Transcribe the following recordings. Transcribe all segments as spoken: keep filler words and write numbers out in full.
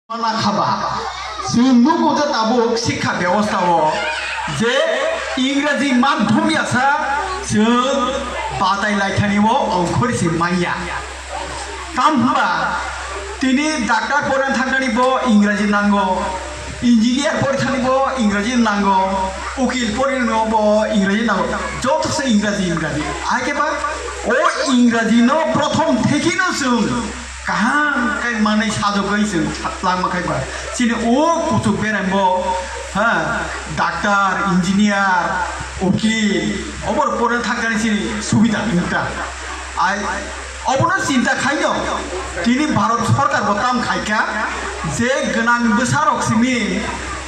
Mana khaba, chwng nugo je tabuk sikha bebostha o je Ingraji madhyom yasa chwng batai lai thani o ongkhor si manya. Tam hwnba tini doctor porna thangkani bo Ingraji nango, engineer porithani bo Ingraji nango, ukil porino bo Ingraji nango, joto se Ingraji, Ingraji. Hai khe ba o Ingraji no prothom thekino chwng kaham khe manwi sajagwi chwng langma khe ba. Chini o kuchuk bereng bo, ha, doctor, engineer, ukil, obor porna thangkani chini subida wngkha. Ai, obono chinta khaino, tini Bharat Sarkar bo tam khaikha, je gwnang bwsarok simi,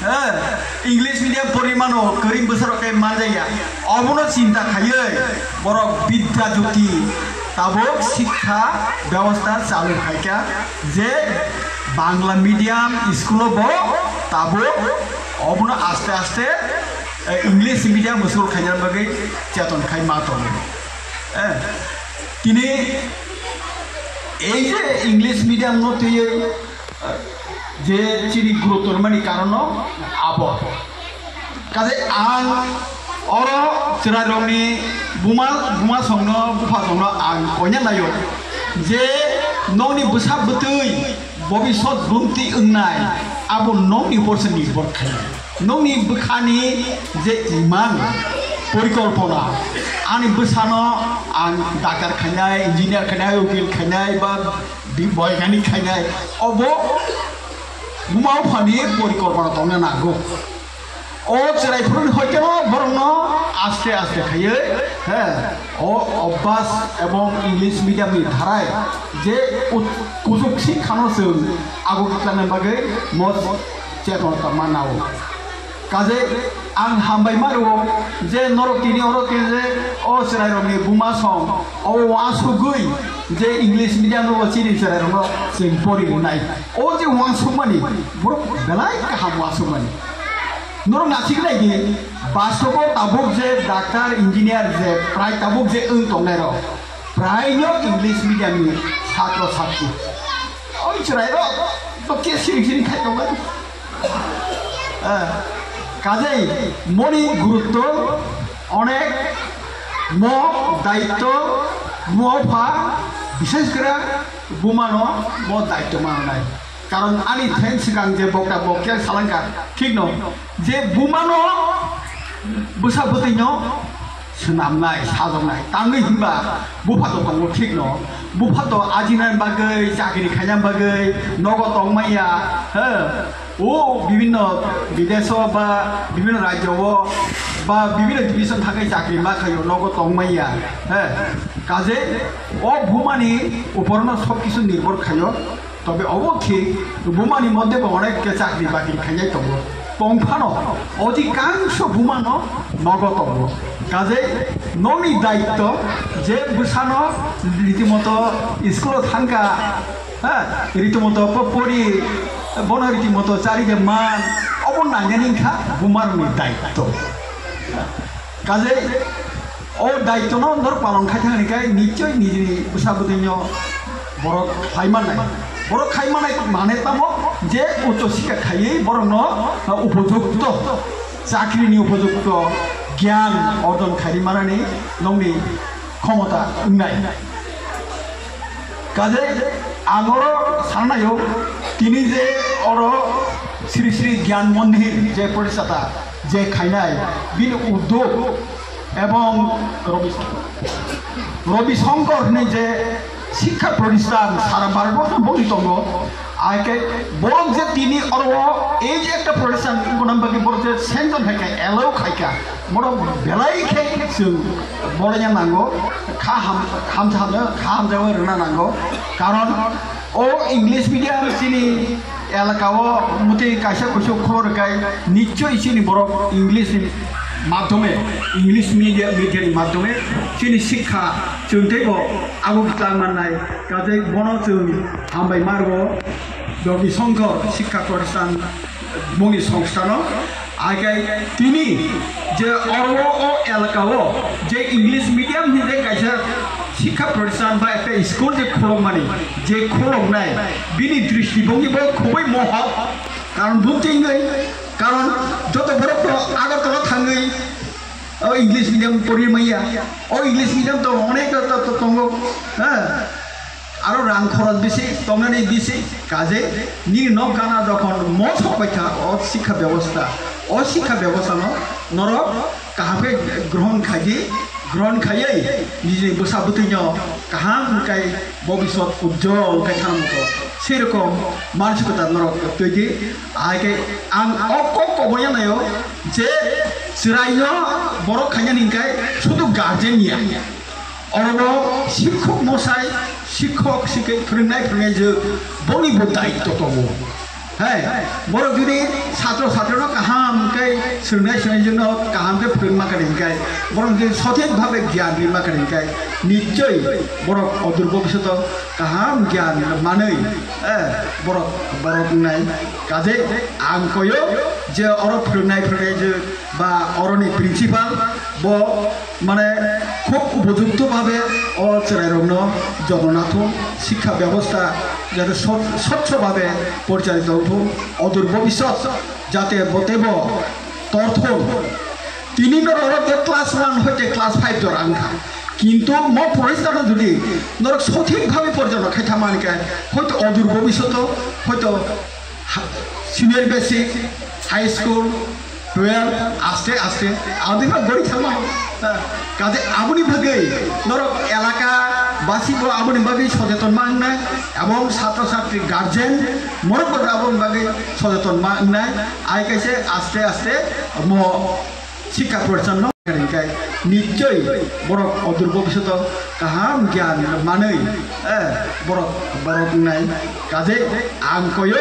eh, English medium porimano kwrwi bwsarok khe manjaya. Obono chinta khaiwi borok Bidya Jyoti tabuk sikha bebostha chalu khaikha, je Bangla medium school o bo tabuk obono aste aste, eh, English medium school khaina bagwi cheton khai ma tongo. Eh, tini ei je English medium no twiwi, eh, je chini gurutto rwmani karon no abo. Kaje ang oro chwrairokni buma, buma songno, bupha songno ang koina naio je nokni bwsa bwtwi bobisot bumti wngnai, abo nokni upor se nirbhor khainai. Nokni bwkhani je iman, porikolpona, ani bwsano ang doctor khainai, engineer khainai, ukil khainai, ba bi-, boiganik khainai, obo buma buphani porikolpona tongna nango. O chwrai phuruni hoikeno borokno aste aste khaiwi, he, o Obas ebong English medium ni dharai je ut-, kuchuk sikha no chwng ago kwtlangnai bagwi mo chetona tongma nao. Kaje ang hambai ma rwo je norok tini oro tini je o chwrairokni buma song o uansugwi je English medium no chini chwrairokno chwng pori rwnai. O je uansukmani borok belai kaham uansukmani. Norok nasiknai di, bastobo tabuk je doctor, engineer je prai tabuk je wng tongnai rok, prai no English medium ni satro satri. Oi chwrai rok to ke siring siring khai tongnai. Eh, kajei moni gurutto onek, mo daitto, mo pha, bishes kore bumano mo daitto manai. Karon ani then swkang je bokta bokya salangkha, thikno je bumano bwsa bwtwino swnamnai, sajoknai, tangwi hinba bupha to tongo thikno. Bupha to ajina bagwi, chakri khaina bagwi, nogo tongmaya, he, o bibhinno bideso ba bibhinno rajyo o ba bibhinno division thangwi chakri ma khaio, nogo tongmaya, he. Kaje o bumani uporno sob kisu nirbhor khaio. Tobe obo thik, bumani moddhe bo onek khe chakri bakri khainai tongo. Tongphano odhikangsho bumano nogo tongo. Kajei nokni daitto je bwsano ritimoto school-o thangkha, ha, ritimoto po-, pori, bono ritimoto charide man, obo nainani wngkha bumarokni daitto. Kajei o daitto no norok palon khai thangni khe nichoi nini bwsa bwtwino borok khai mannai. Borok khai mannai mane tamo je ucho sikha khaiwi borokno upojukto chakrini upojukto gyan orjon khai manani nokni khomota wngnai. Kajei ang oro sannaio tini je oro Sri Sri Gyan Mondir je protistata je khainai bini uddog ebong Ravi, Ravi Shankar hinwi je sikha protisthan sara Bharat borso boni tongo, aike borok je tini oro ei je ekta protisthan gonam bagwi borok je sanction khaikha, allow khaikha, borok belai khe chwng bolaina nango, kha ham-, hamsa hamsa, kha hamjakma rwna nango, karon o English medium chini elaka o mutwi kaisa kuchuk khobor rwkha, nichoi chini borok English ni madhyome, English media, media ni madhyome chini sikha chwng teibo abo kwtal mannai, kajei bono chwng hambai ma rwo, Ravi Shankar Sikha Pratishthan mungni songstano. Aike tini je oro o elaka o je English medium ni je kaisa Sikha protisthan ba ekta school je khulokmani, je khuloknai, bini dristibhongi bo khubui mohok. Karon bumtwi wngwi, karon joto borok to Agartala thangwi o English medium pori maya. O English medium to onek to, to, to tongo, ha? Aro rang khorok bisi, tongnani bisi, kaje nini nok gana jokhon mosok bai kha o sikha bebosta, o sikha bebosta no norok kaham khe grohon khai di, grohon khaiwi nijini bwsa bwtwino kaham khai bobisot ujjol khai thangna muto. Sei rokom mansikota norok twi di, hai khe ang o kok koboya naio je chwraino borok khaina hingkhai sudu guardian ya. Orobo sikhok mosai, sikhok sikhe phwrwngnai phwrwngnai je boni bo daitto tongo. Hai, borok jodi satro satrino kaham khe swrwngnai swrwngnai jwkno kaham khe phwrwngma khe hingkhai, borok jodi sothik bhabe gyan rima khe hingkhai, nichoi borok odur bobishoto kaham gyan manwi, eh, borok, borok wngnai. Kaje ang koyo je oro phwrwngnai phwrwngnai je ba oroni principal bo mane khub upojukto bhabe o chwrairokno jotno nathung, sikha bebosta jate sot-, sotcho bhabe porichalito wngthung, odur bobisot jate bo teibo torthung. Tini norok je class one hoite class five jora wngkha, kintu mo poristano jodi norok sothik bhabe porichalona khai thangma hingkhe hoito odur bobisoto hoito ha-, senior basic, high school, twelve, aste aste aboni bagwi gori thangma. Ha, kaje aboni bagwi norok elaka basi bo aboni bagwi socheton ma wngnai, ebong satro satri guardian morok bo aboni bagwi socheton ma wngnai. Ai kaise aste aste mo sikha porichalona hingkhai nichoi borok odur bobisoto kaham gyan manwi, eh, borok, borok wngnai. Kaje ang koyo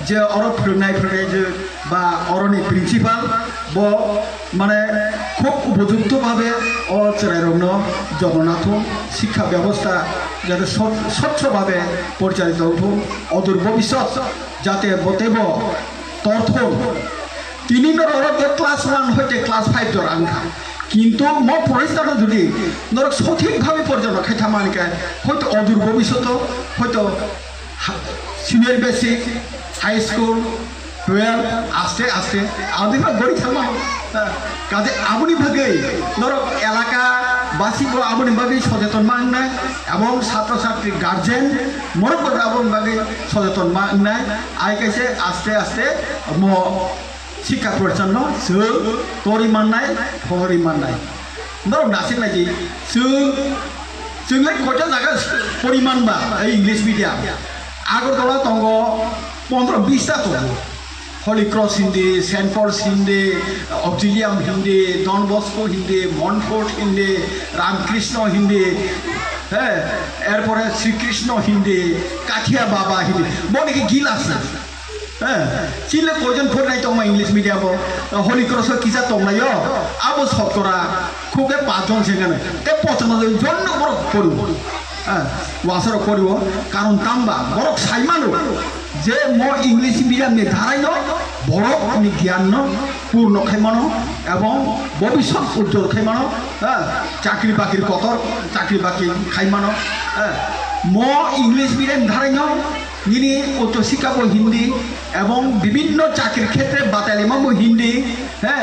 je oro phwrwngnai phwrwngnai je ba oroni principal bo mane khub upojukto bhabe o chwrairokno jotno nathung, sikha bebosta jate sot-, sotcho bhabe porichalito wngthung, odur bobisot jate bo teibo torthung. Tini norok je class one hoite class five jora wngkha, kintu mo poristano jodi norok sothik bhabe porichalona khai thangma hingkhe hoito odur bobisoto hoito ha-, senior basic, high school, twelve, aste aste aboni bagwi gori thangma. Ha, kaje aboni bagwi norok elaka basi bo aboni bagwi socheton ma wngnai, ebong satro satri guardian morok bo aboni bagwi socheton ma wngnai. Ai kaise aste aste mo sikha porichalona chwng tori mannai, phori mannai. Norok nasik nai di, chwng, chwng lai koita jaga poriman ba, ei English medium. Agartala tongo pondro bista tongo. Holy Cross Hindi, Saint Paul's Hindi, Auxilium Hindi, Don Bosco Hindi, Montfort Hindi, Ramkrishna Hindi, he, erpore Sri Krishna Hindi, Kathia Baba Hindi. Boni ki gila se. Eh, chile koijon phorinai tongma English medium o, Holy Cross o kisa tongnaio, abo sotkora khub de pachjon se gana. Te pachjon jon no borok poriwo. Eh, wasaro poriwo, karon tamba, borok saimano, je mo English medium ni dharai no, borok ni gyan no purno khaimano, ebong bobisot ujjol khaimano, eh, chakri bakri kotor, chakri bakri khaimano, eh, mo English medium dharai no, nini uccho sikha bo Hindi, ebong bibinno chakri khetre batali ma bo Hindi, he,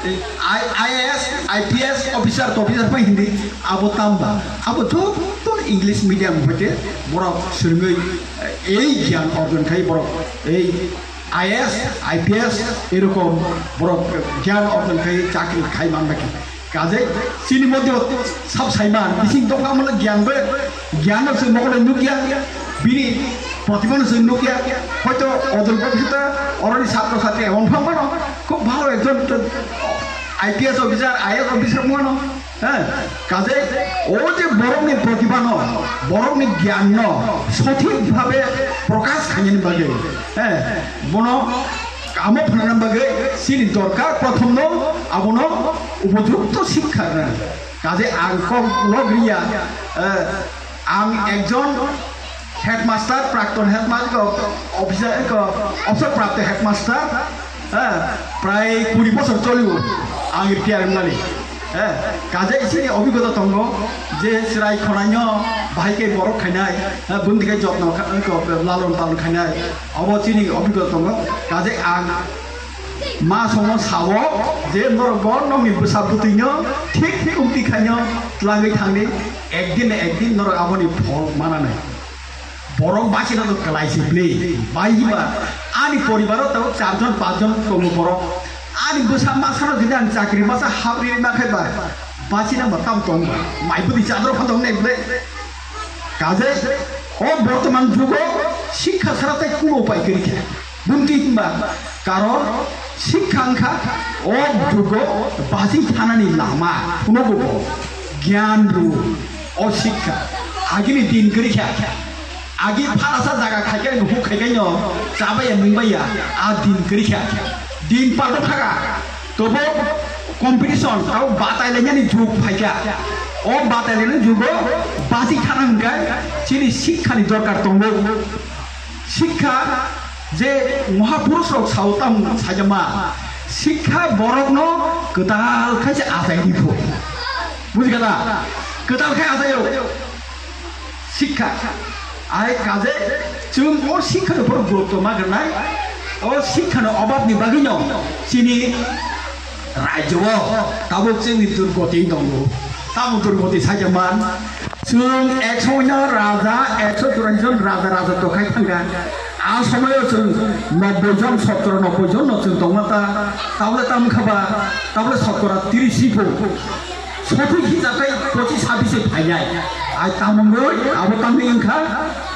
I-, IAS, IPS officer, officer pa Hindi, abo tamba, abo jotto English medium hoite borok swrwngwi, ei gyan orjon khai borok, ei IAS, IPS, erokom borok gyan orjon khai chakri khai man baki. Kaje chini moddhe sab saiman, bising tongma mano gyan be, gyan no se mokole nukya, bini protibha no se nukya, hoito odol bobisota oroni satro satri emon phang mano, khub bhalo ekjon to IPS officer, IAS officer mano, ha, kaje o je borokni protibha no, borokni gyan no sothik bhabe prokash khainani bagwi, ha, bono Kamo phanana bagwi chini dorkar, prothomno abono upojukto sikha rwna. Kaje ang kok log riya, eh, ang ekjon headmaster, prakton headmaster, officer, officer prapto headmaster, eh, prai kuri bosor cholibo ang retire wngnani. Eh, kaje chini obhigota tongo je chwrai khonai no bahai khe borok khainai, eh, bundi khe jotno kha-, eh, ko-, lalon palon khainai, obo chini obhigota tongo. Kaje ang ma songo sao je norok bo nokni bwsa bwtwi no thik thik umti khaino twlangwi thangni, ekdin na ekdin norok aboni phol mananai. Borok bachina to kwlai se bwle. Bai hiba ani poribaro tabuk charjon pachjon tongo borok. Ani bwsa masano jodi ang chakri masa hapri ma khai ba, bachina ba tam tong ba. Mai budi chador phan tong nai bwle. Kaje o bortoman jugo sikha sara tai kuno upai kwrwi kha. Bunti hinba karon sikha wngkha o jugo bachi thanani lama. Kuno bo gyan ru. O sikha, agini din kwrwi kha. Agi phalasa jaga khaikhe nukhuk khaikhe no chabaiya nungbaiya, a din kwrwi kha. Din palto khaga, tobo competition, tabo batai lainani jug phaikha. O batai lainani jugo basi khana hwnkhe chini sikhani dorkar tongo. Sikha je Mahapurush rok sao tam saijama, sikha borokno kwtal khaise achai rikho. Bujikha da? Kwtal khai achaio. Sikha. Ai kaje chwng o sikha no borok gurutto ma gwnai. O sikha no obab ni bagwi no chini rajyo o tabuk chwngni durgoti tongo. Tamo durgoti saijama. Chwng ek somoino raja, ekso churashi jon raja, raja tokhai thangkha. A somoio chwng nobboi jon, sotro nobboi jon no chwng tongma ta, tabole tam kha ba, tabole sotro tiris sipho. Sothik hisabe pochis sabis se phainai. Ai tamungoi, abo tamni wngkha,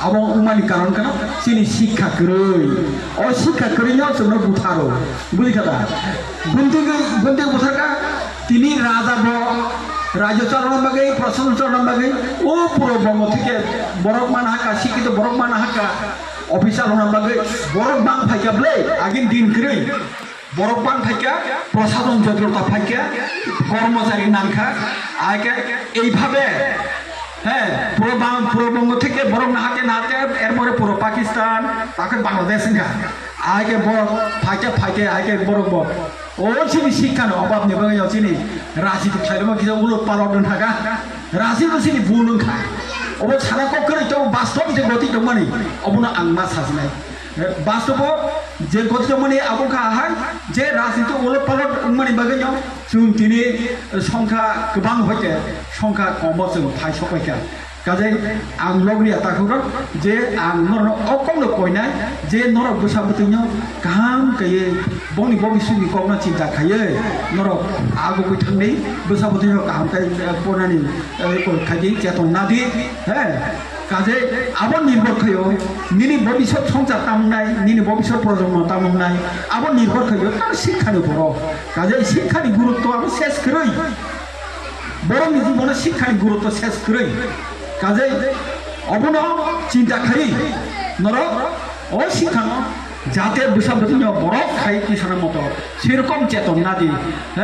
abo wngmani karon kha chini sikha kwrwi. O sikha kwrwino chwngno butharo. Bujikha da? Buntwgwi, buntwgwi butharkha, tini raja bo rajyo chalona bagwi, prosason chalona bagwi, o puro bongo thike borok mana hakha, sikito borok mana hakha, officer hona bagwi borok bang phaikha bwle, agini din kwrwi. Borok bang phaikha, prosason jotrota phaikha, kormochari nangkha, aike eibhabe, he, puro bang, puro bongo thike borok nahake, nahake, erpore puro Pakistan, takhe Bangladesh wngkha. Aike bo phaikhe, phaikhe, aike borok bo. O chini sikha no obab ni bagwi o chini rajniti khlairokma kisa ulot palot wng thaga. Rajniti chini bul wng kha. Obo sana kok kwrwi tongo, bastob je goti tongmani, obono ang ma sajinai. Bastobo je goti tongmani abo wng kha hai je rajniti ulot palot wngmani bagwi no chwng tini songkha kwbang hoite songkha komo chwng phai sok pai kha. Kaje ang logriya takhuk rok je ang norokno o kokno koinai je norok bwsa bwtwino kaham kaiye bongni bobiswkni kokno chinta khaiye norok agugwi thangni bwsa bwtwino kaham khe ponani khaidi cheton nadi he kaje abo nirbhor khaio nini bobiswk songchar tamungnai nini bobiswk projonmo tamungnai abo nirbhor khaio tar sikhani borok kaje sikhani gurutto abo ses kwrwi. Borokni jibono sikhani gurutto ses kwrwi. Kajai obono chinta khai norok o sikhano jate bwsa bwtwino borok khai tisana moto serokom cheton nadi. He,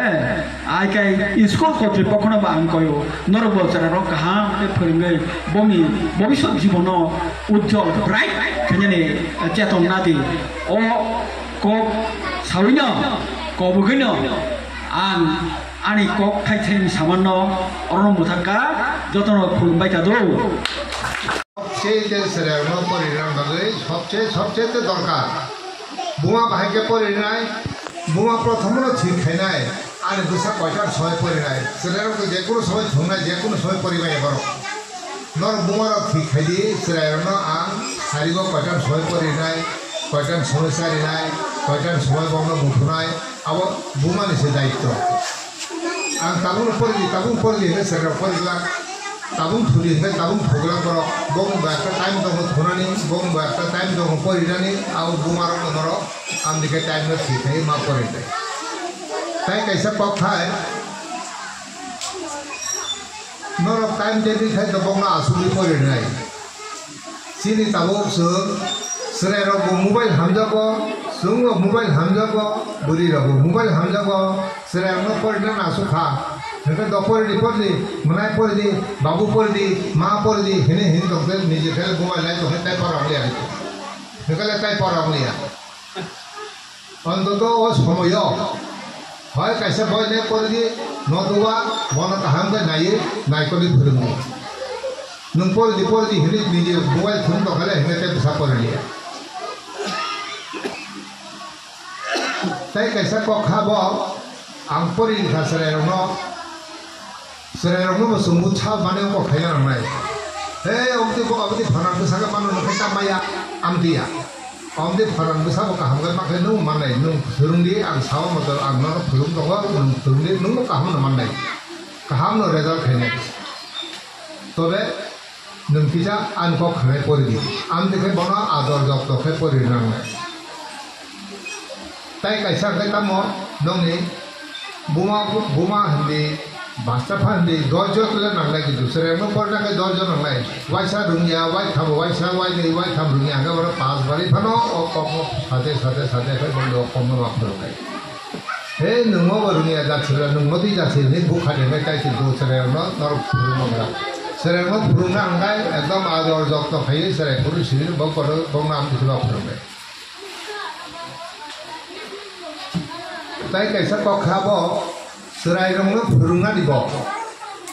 ai kai school kotripokhono ba ang koyo norok bo chwrairok kaham khe phwrwngwi bongni bobiswt jibono ujjol bright khainani cheton nadi. O kok sawino kobogwino ang Ani kok thai thai ni samanno orono mwthangkha, jotono khulumbai kha do. Sobcheye je chwrairokno porinani bagwi sobcheye, sobcheye te dorkar. Buma bahai khe porinai, buma prothomono thik khainai, ani bwsa koitan soi porinai. Chwrairok je kunu somoi thungnai, je kunu somoi poribai borok. Norok bumarok thik khaidi, chwrairokno ang sarigo koitan soi porinai, koitan somoi charinai, koitan somoi bongno muthunai, abo bumani se daityo. Ang tabukno poridi, tabuk poridi hwnkhe chwrairok poriglak, tabuk thudi hwnkhe tabuk thuglak borok, bongni bo ekta time tongo thunani, bongni bo ekta time tongo porinani, abo bumarokno norok amni khe time no thik khe ma porinai. Tai kaisa kok thai, Norok time table khai tobokno asugwi porinai. Chini tabuk chwng chwrairokbo mobile hamjago, chwngbo mobile hamjago, bwrwirokbo mobile hamjago, chwrairokno porina nasukha. Hwnkhe do poridi poridi, mwnai poridi, babu poridi, ma poridi, hini hini tongkhe niji khe mobile nai tongkhe tai pora wngya. Hwnkhe le tai pora wngya. Ontoto o somoyo hoi kaisa boy le poridi, Noduwa, bono kaham khe naiwi, naikolwi phwrwngdi. Nwng poridi, poridi hinwi nini mobile phone tongkha le hinwi tei bwsa poriliya. Tei kaisa kok kha bo, ang pori kha chwrairokno, chwrairokno bo chwngno sa mani kok khaina nangnai. He, omtwi bo aboni phanang bwsa khe mano nokhe ta maya, amtwi ya. Omtwi phanang bwsa bo kaham khe ma khe nwng mannai, nwng phwrwngdi, ang sao moto ang nono phwrwng tongo, nwng phwrwngdi, nwngno kaham no mannai. Kaham no result khainai. Tobe, nwng kisa ani kok khanai pori di. Amtwi khe bono ador jokto khe pori nangnai. Tai kaisa khe tamo nongni buma, buma hindi, basta pha hindi, dosh jon le nangnai kintu. Chwrairokno porina khe dosh jon nangnai. Waisa rwngya, waitham, waisa, wainwi, waitham rwngya hwnkhe bono pass bari phano o kokno sade, sade, sade khe bono kokno ma phwrwngnai. He, nwngmo bo rwngya jat sibra, nwngmo twi jat sibra, hinwi bukha de bai tai se do chwrairokno norok phwrwngma gra. Chwrairokno phwrwngna hwnkhe ekdom ador jokto khaiwi chwrai phuru sibini bo kotor bongno amtwi se ba phwrwngnai. Tai kaisa kok kha bo chwrairokno phwrwngna di bo.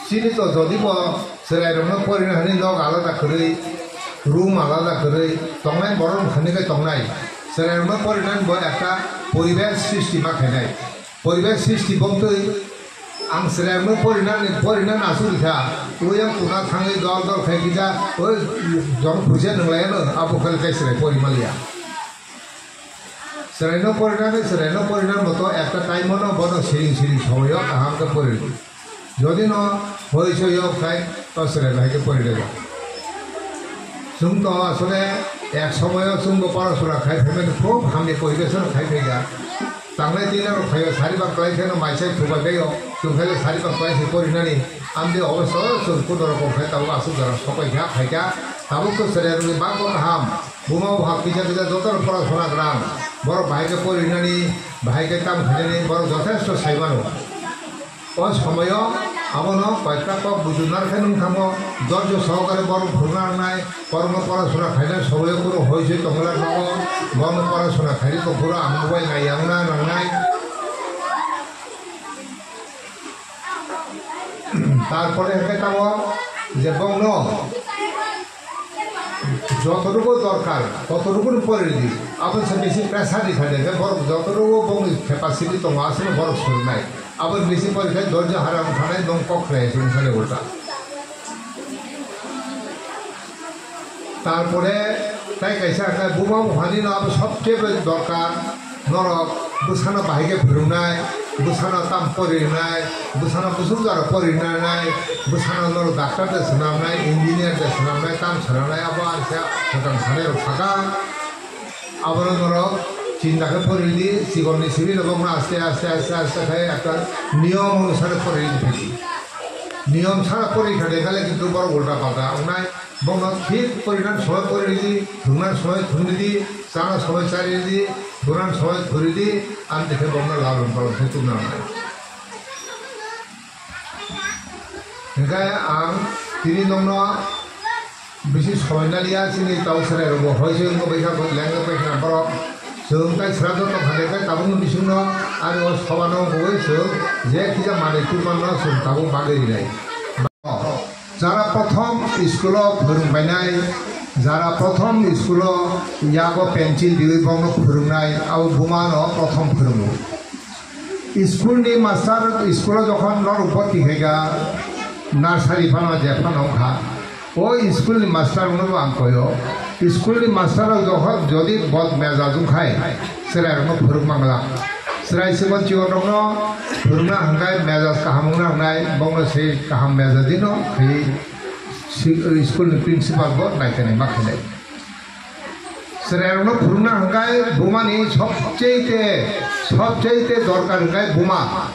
Chini to jodi bo chwrairokno porina hwnwi nok alada kwrwi, room alada kwrwi tongnai borok hwnwi khe tongnai. Chwrairokno porinani bo ekta poribesh srishti ma khainai. Poribesh srishti bongtwi ang chwrairokno porinani, porinani asugwi kha. Oyang kuna thangwi dol dol khai kisa, oi jong phuisa nwnglaiano abo khe khe chwrai pori maliya. Chwraino porinani, chwraino porinani moto ekta time-o no bono siring siring somoyo kaham khe porinani. Jodi no hoi soi yok khai to chwrai bahai khe porinani. Chwng to asole ek somoyo chwngbo porasona khai phaimani khub hamni poribesh no khai phaikha. Tangnai tini rok phaio sari bak klai kheno maisai thubai baio. Chwng khaile sari bak klai se porinani. Amdi obosto chwng kuno rokom khai tabuk aswk jora sopai kha phaikha. Tabuk to chwrai rokni bakbo kaham. Buma bupha kisa kisa jotono pora sona gwnang, borok bahai khe porinani, bahai khe tamo khainani borok jothesto sai mano. O somoyo abono koita kok bujunar khe nwng thango, dorjo sohokare borok phuruna nangnai, borokno pora sona khainai somoyo kuro hoi soi tongla nogo, borokno pora sona khairi tongphuru ang mobile naiya wngna nangnai. Tarpore hwnkhe tamo je bongno jotorugo dorkar, totorugo no pori ridi. Aboni se bisi pressure rikha de, borok jotorugo bongni capacity tongo, aswkno borok swrwngnai. Aboni bisi pori khe dorjo haram thanai, bong kok khlai se wngkha de ulta. Tarpore tai kaisa hwnkhe buma buphani no abo sobcheye dorkar, norok bwsano bahai khe phwrwngnai, bwsano tam pori rwnai, bwsano bwswk jora pori rwnai, bwsano norok doctor de swnamnai, engineer de swnamnai, tam swnamnai, abo ang khe swkang sanai rok sakha. Abono norok chinta khe pori rwdi, chikon ni simi no bokno aste aste aste aste khe ekta niyom onusare pori rwdi phaidi. Niyom sara pori kha de kale kintu borok ulta palta wngnai. Bongno thik porinan somoi pori ridi, thwngnan somoi thwng ridi, chana somoi chari ridi, thunan somoi thuri di, amtwi khe bongno lalon palon khe tubna nangnai. Hinkhe ang tini nokno bisi somoi naliya, chini tau chwrai rokbo hoi se wngwi bai kha, lengwi bai kha borok. Chwng tai sra joto kha de khe tabukni bisingno ani o sobano wngwi chwng je kisa manwi tubmanno chwng tabuk bagwi rinai. Jara prothom school o phwrwng bainai, jara prothom school o yago pencil riwi bongno phwrwngnai, abo buma no prothom phwrwngo. School ni master school o jokhon norok boti khaika, nursery phano je phano wngkha, o school ni master rokno bo ang koyo. School ni master rok jokhon jodi bot mejaj wngkhai, chwrai rokno phwrwng mangla. Chwrai chikon chikon rokno phwrwngna hwnkhe mejaj kaham wngna hwnai, bongno se kaham mejaj dino khe si-, school ni principal bo naikanai ma khainai. Chwrai rokno phwrwngna hwnkhe buma ni sobchei te, sobchei te dorkar hwnkhe buma.